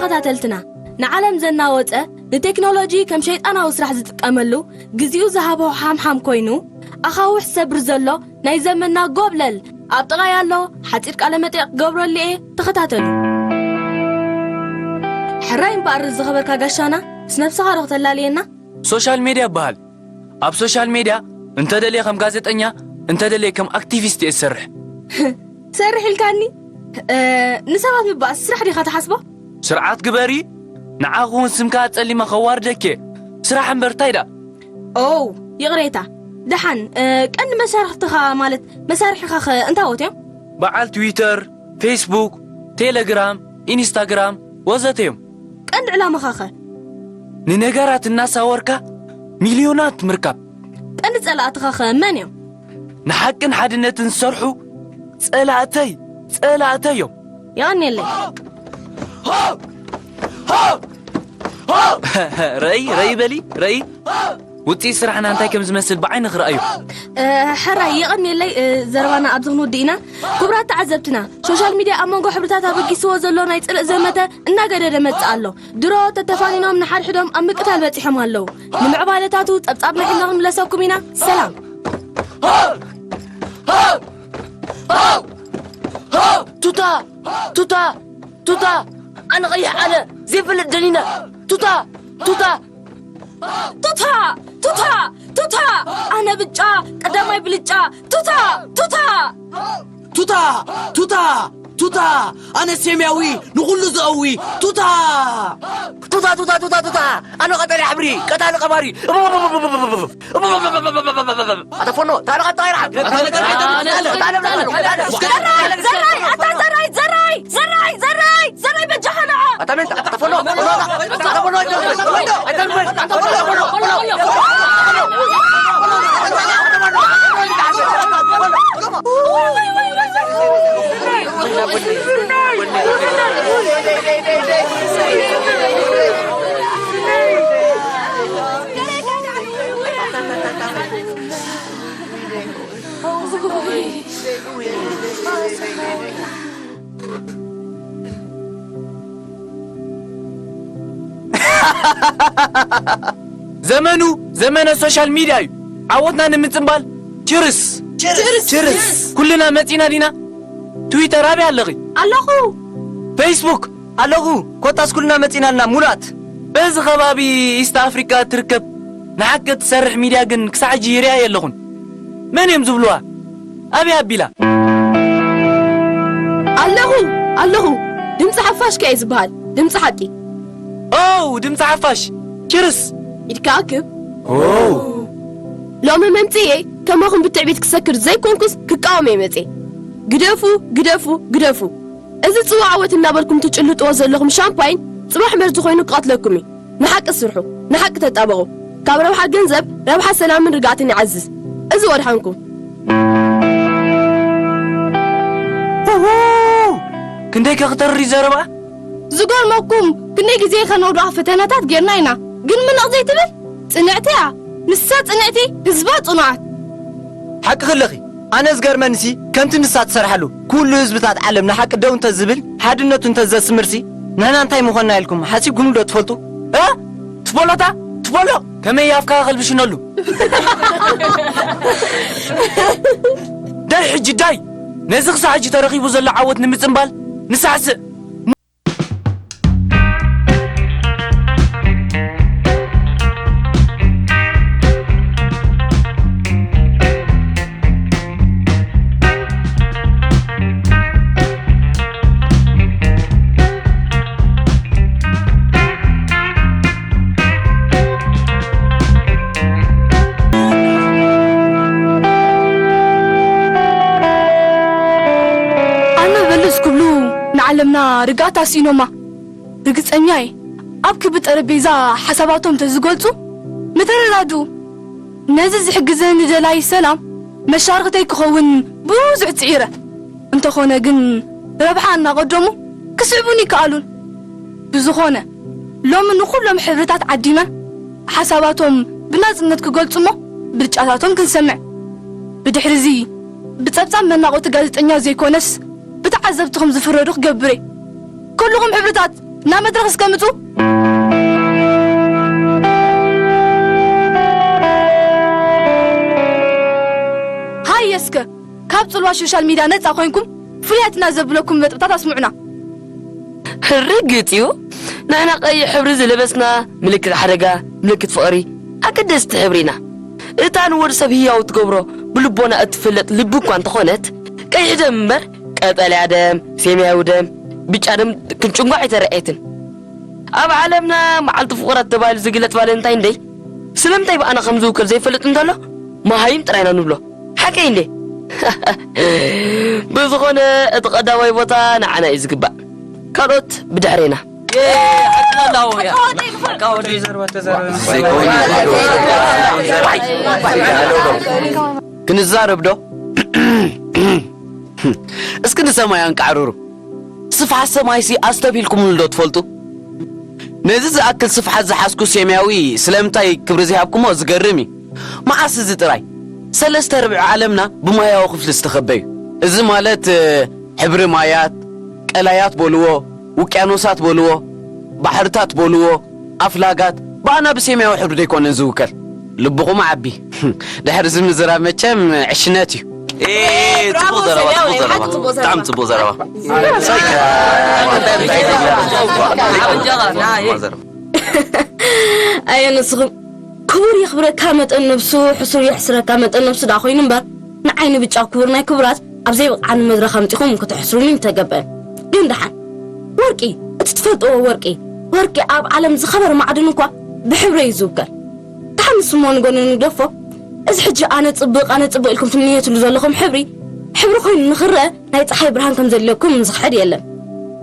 ተኸታተልትና፣ ንዓለም ዘናወጸ፣ ንቴክኖሎጂ ከም ሸይጣናዊ ስራሕ ዝጥቀመሉ፣ ግዜኡ ዝሃቦ ሓምሓም ኮይኑ፣ ኣኻውሕ ዝሰብር ዘሎ ናይ ዘመንና ጎብለል ኣብ ጥቓይ ኣሎ። ሓጺር ቃለ መጠይቕ ክገብረሉ እየ፣ ተኸታተሉ። ሕራይ እምበኣር ዝኸበርካ ጋሻና፣ ምስ ነብስኻ ዶ ክተላልየና? ሶሻል ሜድያ ይበሃል። ኣብ ሶሻል ሜድያ እንተደልየ ከም ጋዜጠኛ፣ እንተደልየ ከም ኣክቲቪስት እየ ዝሰርሕ። ትሰርሕ ኢልካኒ? እ፣ ንሰባት ምባእስ ስራሕ ዲኻ ትሓስቦ? ስርዓት ግበሪ፣ ንዓኺ እውን ስምካ ኣጸሊመ ከዋርደኪ እየ። ስራሕ እምበር እንታይ ደኣ? ኦው፣ ይቕሬታ። ደሓን፣ እ፣ ቀንዲ መሻርኽትኻ ማለት መሳርሒኻኸ እንታዎት እዮም? በዓል ትዊተር፣ ፌስቡክ፣ ቴሌግራም፣ ኢንስታግራም ወዘተ እዮም። ቀንዲ ዕላማኻኸ? ንነገራት እናሳወርካ ሚልዮናት ምርካብ። ቀንዲ ጸላእትኻኸ መን እዮም? ንሓቅን ሓድነትን ዝሰርሑ ጸላእተይ፣ ጸላእተይ እዮም። የቐንየለይ። ረይ፣ ረይ በሊ፣ ረይ። ውጽኢት ስራሕና እንታይ ከም ዝመስል ብዓይንኺ ረኣዩ። እ፣ ሕራይ፣ የቐንየለይ፣ እ፣ ዘረባና ኣብዚ ክንውድእ ኢና። ክቡራት ተዓዘብትና፣ ሶሻል ሚድያ ኣብ መንጎ ሕብርታት ኣበጊስዎ ዘሎ ናይ ጽልእ ዘመተ እናገደደ መጽእ ኣሎ። ድሮ ተተፋኒኖም ንሓድሕዶም ኣብ ምቅታል በጺሖም ኣለዉ። ንምዕባለታቱ ጸብጻብና ሒዝና ክንምለሰኩም ኢና። ሰላም። ቱታ! ቱታ! ቱታ! ኣነ ቀይሕ፣ ኣነ ዘይፈልጥ ደኒነ። ቱታ! ቱታ! ቱታ! ቱታ! ቱታ! ኣነ ብጫ፣ ቀዳማይ ብልጫ። ቱታ! ቱታ! ቱታ! ቱታ! ቱታ! ኣነ ሰማያዊ፣ ንኹሉ ዘእዊ። ቱታ! ቱታ! ቱታ! ቱታ! ቱታ! ኣነ ቀጠልያ ሕብሪ፣ ቀታሊ ቀባሪ። ኣታ ፎኖ፣ ታረቕ ኣታ ኣይረሓቕ። ዘራይ፣ ዘራይ፣ ኣታ ዘራይ፣ ዘራይ፣ ዘራይ፣ ዘራይ፣ ዘራይ፣ በጃኻ ንዓ። ኣታ ሜንታ፣ ኣታ ፎኖ፣ ፎኖ፣ ኣታ ፎኖ፣ ኣይተልመድ፣ ኣይተልመድ፣ ኣታ ፎኖ፣ ፎኖ፣ ፎኖ። ዘመኑ ዘመነ ሶሻል ሚድያ እዩ። ዓወትና ንምጽንባል ችርስ! ችርስ! ችርስ! ኩልና መጺና ዲና? ትዊተር ኣበይ ኣለኺ? ኣለኹ። ፌስቡክ ኣለኹ። ኮታስ ኩልና መጺና ኣለና ሙላት። በዚ ከባቢ ኢስት ኣፍሪካ እትርከብ ንሓቂ እትሰርሕ ሚድያ ግን ክሳዕ ሕጂ ይሪኣ የለኹን። መን እዮም ዝብልዋ? ኣበይ ኣቢላ? ኣለኹ፣ ኣለኹ። ድምፂ ሓፋሽ ከ እየ ዝበሃል? ድምፂ ሓቂ። ኦው፣ ድምፂ ሓፋሽ። ችርስ! ኢድካ ኣክብ። ኦው። ሎሚ መምፅኤ ከማኹም ብትዕቢት ክሰክር ዘይኮንኩስ ክቃወም እየ መፅኤ። ግደፉ፣ ግደፉ፣ ግደፉ። እዚ ፅዋ ዓወት እናበልኩም ትጭልጥዎ ዘለኹም ሻምፓይን ፅባሕ መርዚ ኮይኑ ክቐትለኩም እዩ። ንሓቂ ስርሑ፣ ንሓቂ ተጣበቑ። ካብ ረብሓ ገንዘብ ረብሓ ሰላምን ርግኣትን ይዓዝዝ። እዚ ወድሓንኩም። ሆሆ! ክንደይ ከ ክተርር እዩ ዘረባ? ዝገርመኩም ክንደይ ግዜ ከነውድቓ ፈተናታት ጌርና ኢና፣ ግን ምንቕ ዘይትብል ጽንዕቲ እያ። ንሳ ጽንዕቲ፣ ህዝባ ጽኑዓት። ሓቅኺ ኣለኺ። ኣነ ዝገርመንሲ ከምቲ ንሳ ትሰርሓሉ ኩሉ ህዝብታት ዓለም ንሓቂ ደው እንተዝብል ሓድነቱ እንተዘስምርሲ ንሕና እንታይ ምኾንና ኢልኩም ሓሲብኩምሉ ዶ ትፈልጡ? እ? ትፈሎታ? ትፈሎ? ከመይ ኣፍካ ከልብሽነሉ? ዳይ ሕጂ ዳይ ነዚ ክሳዕ ሕጂ ተረኺቡ ዘሎ ዓወት ንምጽንባል ንሳዕስዕ። ኣነ በልጽ ክብሉ ንዓለምና ርግኣት ኣስኢኖማ። ርግጸኛ እየ፣ ኣብ ክቢ ጠረጴዛ ሓሳባቶም ተዝገልጹ ምተረዳድኡ። ነዚ ዝሕግዘኒ ደላይ ሰላም መሻርኽተይ ክኸውን ብዙሕ ጽዒረ። እንተኾነ ግን ረብሓ እናቐደሙ ክስዕቡኒ ይከኣሉን። ብዝኾነ ሎሚ ንኹሎም ሕብርታት ዓዲመ ሓሳባቶም ብናጽነት ክገልጹ እሞ ብልጫታቶም ክንሰምዕ። ብድሕሪ እዚ ብጸብጻብ መናቖቲ ጋዜጠኛ ዘይኮነስ ብተዓዘብትኹም ዝፍረዱ ክገብር እየ። ኩልኹም ሕብርታት ናብ መድረኽ እስከ ምጹ። ሃየ እስከ፣ ካብ ጽልዋ ሶሻል ሚድያ ነጻ ኮይንኩም፣ ፍሉያትና ዘብለኩም ነጥብታት ኣስምዑና። ርግጽ እዩ፣ ንሕና ቀይሕ ሕብሪ ዝለበስና ምልክት ሓደጋ፣ ምልክት ፍቕሪ፣ ኣገደስቲ ሕብሪ ኢና። እታ ንወዲ ሰብ ህያው ትገብሮ ብልቦና እትፍለጥ ልቢ እኳ እንተኾነት፣ ቀይሕ ደም እምበር ቀጠልያ ደም፣ ሰማያዊ ደም፣ ብጫ ደም ክንጭንጓ ኣይተረኣየትን። ኣብ ዓለምና መዓልቲ ፍቑራት ተባሂሉ ዝግለጽ ቫለንታይን ደይ ስለምንታይ ብኣና ከም ዝውከል ዘይፈልጥ እንተሎ፣ መሃይም ጥራይ ኢና ንብሎ። ሓቀይ እንዴ? ብዝኾነ፣ እቲ ቀዳማይ ቦታ ንዓና እዩ ዝግባእ። ካልኦት ብድሕሬና። ክንዛረብ ዶ? እስኪ ንሰማይ ኣንቃዕርሩ። ስፍሓት ሰማይሲ ኣስተብሂልኩምሉ ዶ ትፈልጡ? ነዚ ዝኣክል ስፍሓት ዝሓዝኩ ሰማያዊ ስለምንታይ ክብሪ ዘይሃብኩሞ ዝገርም እዩ። መዓስ እዚ ጥራይ? ሰለስተ ርብዒ ዓለምና ብማያዊ ክፍሊ ዝተኸበ እዩ። እዚ ማለት፣ እ፣ ሕብሪ ማያት፣ ቀላያት በልዎ፣ ውቅያኖሳት በልዎ፣ ባሕርታት በልዎ፣ ኣፍላጋት፣ ብኣና ብሰማያዊ ሕብሪ ደይኮነን ዝውከል። ልብኹም ዓቢ። ድሕሪ እዚ ምዝራብ መቸም ዕሽነት እዩ። ኤ፣ ጽቡቕ ዘረባ፣ ጽቡቕ ዘረባ። ብጣዕሚ ጽቡቕ ዘረባ። ኣየ ንስኹም፣ ክቡር የኽብረካ መጠን ነብሱ፣ ሕሱር የሕስረካ መጠን ነብሱ ደኣ ኮይኑ እምበር፣ ንዓይ ንብጫ ክቡር ናይ ክቡራት ኣብ ዘይብቕዓኒ መድረኽ ኣምጺኹም ክተሕስሩኒ ምተገብአ። ግን ደሓን፣ ወርቂ፣ እቲ ትፈልጥዎ ወርቂ፣ ወርቂ ኣብ ዓለም ዝኸበረ ማዕድን እኳ ብሕብረ እዩ ዝውከል። ደሓን ንስሞ ንጎኒ ንግደፎ። እዚ ሕጂ ኣነ ጽብቕ፣ ኣነ ጽብቕ ኢልኩም ትምንየትሉ ዘለኹም ሕብሪ፣ ሕብሪ ኮይኑ ንኽረአ ናይ ጸሓይ ብርሃን ከም ዘድልየኩም ዝኽሕድ የለን።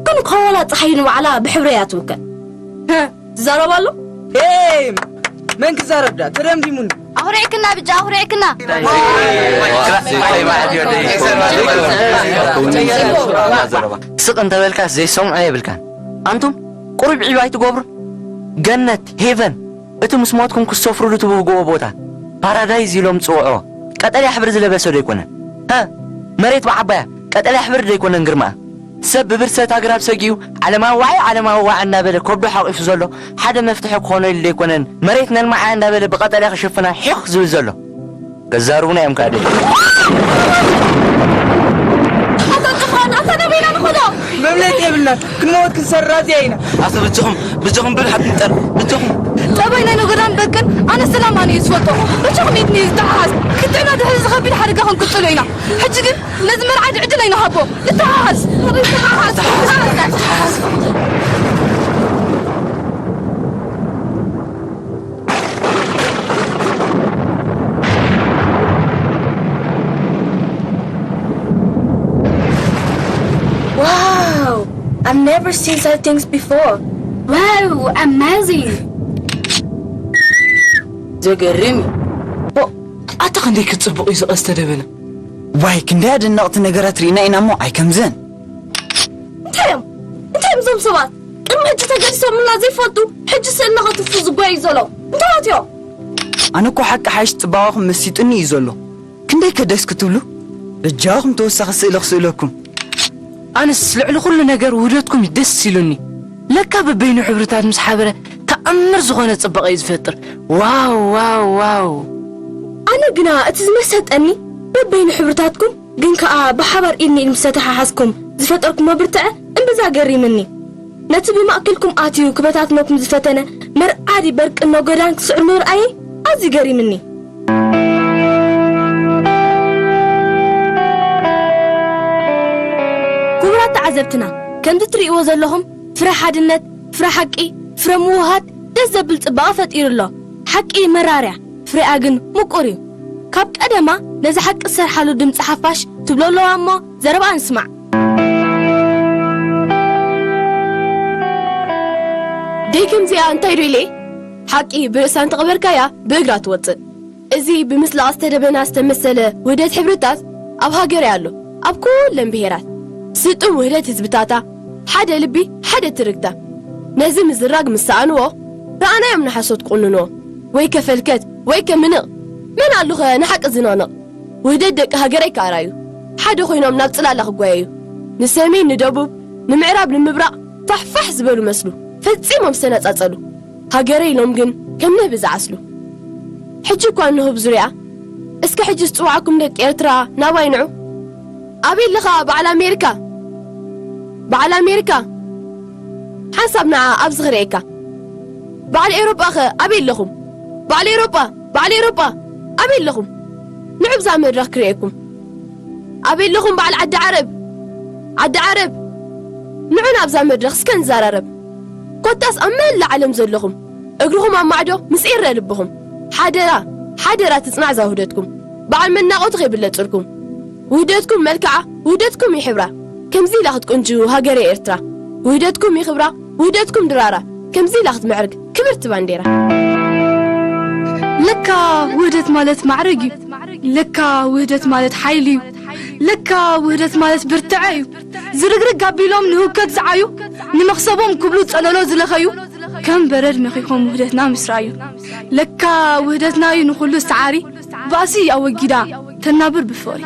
ግን እኳ ዋላ ጸሓይ ንባዕላ ብሕብረ እያ ትውከል። ትዛረብ ኣሎ? ኤይ! መን ክዛረብ ዳ? ተደምዲሙኒ። ኣኹሪዕክና ብጫ፣ ኣኹሪዕክና። ስቕ እንተበልካስ ዘይሰምዖ የብልካን። ኣንቱም ቁሩብ ዒባ ኣይትገብሩን? ገነት፣ ሄቨን፣ እቲ ምስ ሞትኩም ክትሰፍሩሉ ትብህግዎ ቦታ፣ ፓራዳይዝ ኢሎም ዝጽውዕዎ፣ ቀጠልያ ሕብሪ ዝለበሰ ዶ ኣይኮነን? ሃ? መሬት ብዓባያ ቀጠልያ ሕብሪ ዶ ኣይኮነን ግርማኣ? ሰብ ብብርሰት ኣግራብ ሰጊኡ፣ ዓለማዊ ዋዒ፣ ዓለማዊ ዋዒ እናበለ ከብዱ ሓቂፉ ዘሎ፣ ሓደ መፍትሒ ክኾኖ ኢሉ ዶ ኣይኮነን መሬት ነልማዓያ እንዳበለ ብቀጠልያ ክሽፍና ሒኽ ዝብል ዘሎ? ከዛርቡና እዮም ከኣ ደልዩ። ኣታ ጥፋን፣ ኣታ ናበይና ንኸዶ? መብለጢ የብልናን። ክንመውት ክንሰርር ኣዚያ ኢና። ኣቶ ብጅኹም፣ ብጅኹም ብልሓት ንጠር፣ ብጅኹም። ጠባይ ናይ ነጎዳን በቅን ኣነ ሰላም ኣነ እዩ ዝፈልጦ። ብጅኹም ኢድኒ ዝተሓሓዝ። ክትዕና ድሕሪ ዝኸቢድ ሓደጋ ክንቅጽሎ ኢና። ሕጂ ግን ነዚ መርዓድ ዕድል ኣይንሃቦ። ንተሓሓዝ። ንተሓሓዝ። ንተሓሓዝ። Wow! I've never seen such things before. Wow, amazing! ዘገርም እዩ። ኦ፣ ኣታ ክንደይ ክጽብቕ እዩ ዝቐስተ ደበና። ዋይ፣ ክንደይ ኣደነቕቲ ነገራት ርኢና ኢና እሞ ኣይከምዝን። እንታይ እዮም? እንታይ እዮም እዞም ሰባት? ቅድሚ ሕጂ ተገዲሶምልና ዘይፈልጡ፣ ሕጂ ስእልና ከትርፉ ዝጓዩ ዘለዉ። እንታይ እዮም? ኣነ እኮ ሓቂ ሓይሽ ጽባቐኹም መሲጡኒ እዩ ዘሎ። ክንደይ ከ ደስ ክትብሉ? በጃኹም ተወሳኺ ስእሊ ክስእለኩም። ኣነስ ልዕሊ ኩሉ ነገር ውህደትኩም እዩ ደስ ኢሉኒ። ለካ በበይኑ ሕብርታት ምስ ሓበረ ተኣምር ዝኾነ ጽባቐ እዩ ዝፈጥር። ዋው፣ ዋው፣ ዋው። ኣነ ግና እቲ ዝመሰጠኒ በበይኑ ሕብርታትኩም ግን ከኣ ብሓባር ኢድ ንኢድ ምስ ተተሓሓዝኩም ዝፈጠርኩሞ ብርትዐ እምብዛ ገሪምኒ። ነቲ ብማእከልኩም ኣትዩ ክበታትነኩም ዝፈተነ መርዓዲ በርቂ ነጎዳን ክስዕር ምርኣየይ ኣዝዩ ገሪምኒ። ክቡራት ተዓዘብትና፣ ከምዚ ትርእይዎ ዘለኹም ፍረ ሓድነት፣ ፍረ ሓቂ፣ ፍረ ምውሃድ ደስ ዘብል ጽባቐ ፈጢሩ ኣሎ። ሓቂ መራርያ፣ ፍሬኣ ግን ምቁር እዩ። ካብ ቀደማ ነዚ ሓቂ ዝሰርሓሉ ድምጺ ሓፋሽ ትብሎ ኣለዋ እሞ ዘረባኣ ንስማዕ። ደይ ከምዚኣ እንታይ ዶ ኢለ? ሓቂ ብርእሳ እንተቐበርካያ ብእግራ ትወጽእ። እዚ ብምስሊ ቀስተ ደበና ዝተመሰለ ውህደት ሕብርታት ኣብ ሃገረይ ኣሎ፣ ኣብ ኩለን ብሄራት። ስጡም ውህደት ህዝብታታ፣ ሓደ ልቢ፣ ሓደ ትርግታ። ነዚ ምዝራግ ምስ ሰኣንዎ፣ ረኣናዮም ንሓሶት ክቑንንዎ። ወይ ከፈልከት፣ ወይ ከምንቕ። መን ኣሉኸ ንሓቂ ዝንቕንቕ? ውህደት ደቂ ሃገረይ ከኣ ራዩ። ሓደ ኮይኖም ናብ ጽላለ ክጓየዩ። ንሰሜን ንደቡብ፣ ንምዕራብ ንምብራቕ፣ ፋሕፋሕ ዝበሉ መስሉ፣ ፈጺሞም ዝተነጻጸሉ። ሃገረ ኢሎም ግን ከም ንህቢ ዝዓስሉ። ሕጂ እኳ እንሆ ብዙርያ፣ እስከ ሕጂ ዝጽውዓኩም ደቂ ኤርትራ ናባይ ንዑ። ኣበይ ኣለኻ በዓል ኣሜሪካ? በዓል ኣሜሪካ፣ ሓንሳብ ንዓ ኣብዚ ክርእየካ። በዓል ኤውሮጳኸ ኣበይ ኣለኹም? በዓል ኤውሮጳ፣ በዓል ኤውሮጳ፣ ኣበይ ኣለኹም? ንዑ ብዛ መድረኽ ክርእየኩም። ኣበይ ኣለኹም በዓል ዓዲ ዓረብ? ዓዲ ዓረብ፣ ንዑ ናብዛ መድረኽ እስከ ንዘራረብ። ኮታስ ኣብ መላእ ዓለም ዘለኹም፣ እግርኹም ኣብ ማዕዶ ምስ ኤረ ልብኹም፣ ሓደራ፣ ሓደራ ትጽናዕ እዛ ውህደትኩም። በዓል መናቆቲ ከይብለጽልኩም። ውህደትኩም መልክዓ፣ ውህደትኩም ይሕብራ። ከምዚ ኢላ ክትቁንጅው ሃገረ ኤርትራ። ውህደትኩም ይኽብራ፣ ውህደትኩም ድራራ። ከምዚ ኢላ ክትምዕርግ ክብርቲ ባንዴራ። ለካ ውህደት ማለት ማዕረግ እዩ። ለካ ውህደት ማለት ሓይሊ እዩ። ለካ ውህደት ማለት ብርትዐ እዩ። ዝርግርግ ኣቢሎም ንህውከት ዝዓዩ፣ ንመኽሰቦም ክብሉ ጸለሎ ዝለኸዩ፣ ከም በረድ መኺኾም ውህደትና ምስ ረኣዩ። ለካ ውህደትና እዩ ንኹሉ ሰዓሪ፣ ባእሲ ኣወጊዳ ተናብር ብፍቕሪ።